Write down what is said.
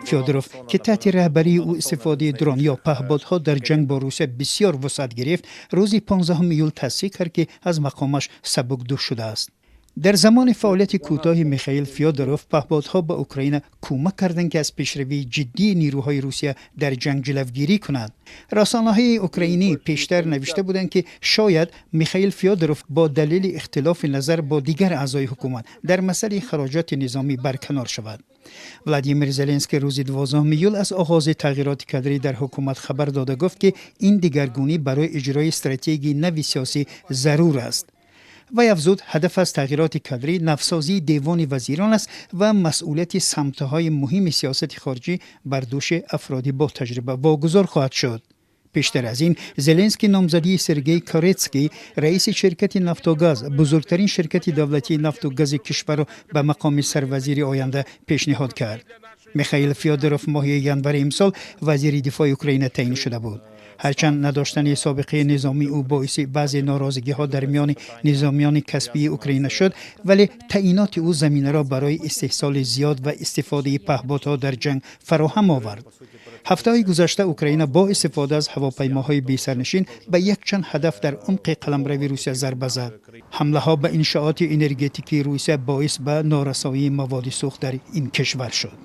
Фёдоров, ки таҳти раҳбарии ӯ истифодаи дрон ё паҳбодҳо дар ҷанг бо Русия бисёр вусъат гирифт, рӯзи 15 июл тасдиқ кард, ки аз мақомаш сабукдӯш шудааст. Дар замони фаъолияти кӯтоҳи Михаил Фёдоров паҳбодҳо ба Украина кӯмак карданд, ки аз пешравии ҷиддии нирӯҳои Русия дар ҷанг ҷилавгирӣ кунанд. Расонаҳои украинӣ пештар навишта буданд, ки шояд Михаил Фёдоров бо далели ихтилофи назар бо дигар аъзои ҳукумат дар масъалаи хароҷоти низомӣ барканор шавад. Владимир Зеленский рӯзи 12 июл аз оғози тағйироти кадрӣ дар ҳукумат хабар дода, гуфт, ки ин дигаргунӣ барои иҷрои стратегияи нави сиёсӣ зарур аст. Вай афзуд, ҳадаф аз тағйироти кадрӣ навсозии Девони вазирон аст ва масъулияти самтҳои муҳими сиёсати хориҷӣ бар дӯши афроди ботаҷриба вогузор хоҳад шуд. Пештар аз ин Зеленский номзадии Сергей Корецкий, раиси ширкати «Нафтогаз», бузургтарин ширкати давлатии нафту гази кишварро, ба мақоми сарвазири оянда пешниҳод кард. Михаил Фёдоров моҳи январи имсол вазири дифои Украина таъин шуда буд. Ҳарчанд надоштани собиқаи низомии ӯ боиси баъзе норозигиҳо дар миёни низомиёни касбии Украина шуд, вале таъиноти ӯ заминаро барои истеҳсоли зиёд ва истифодаи паҳбодҳо дар ҷанг фароҳам овард. Ҳафтаҳои гузашта Украина бо истифода аз ҳавопаймоҳои бесарнишин ба якчанд ҳадаф дар умқи қаламрави Русия зарба зад. Ҳамлаҳо ба иншооти энергетикии Русия боис ба норасоии маводи сӯхт дар ин кишвар шуд.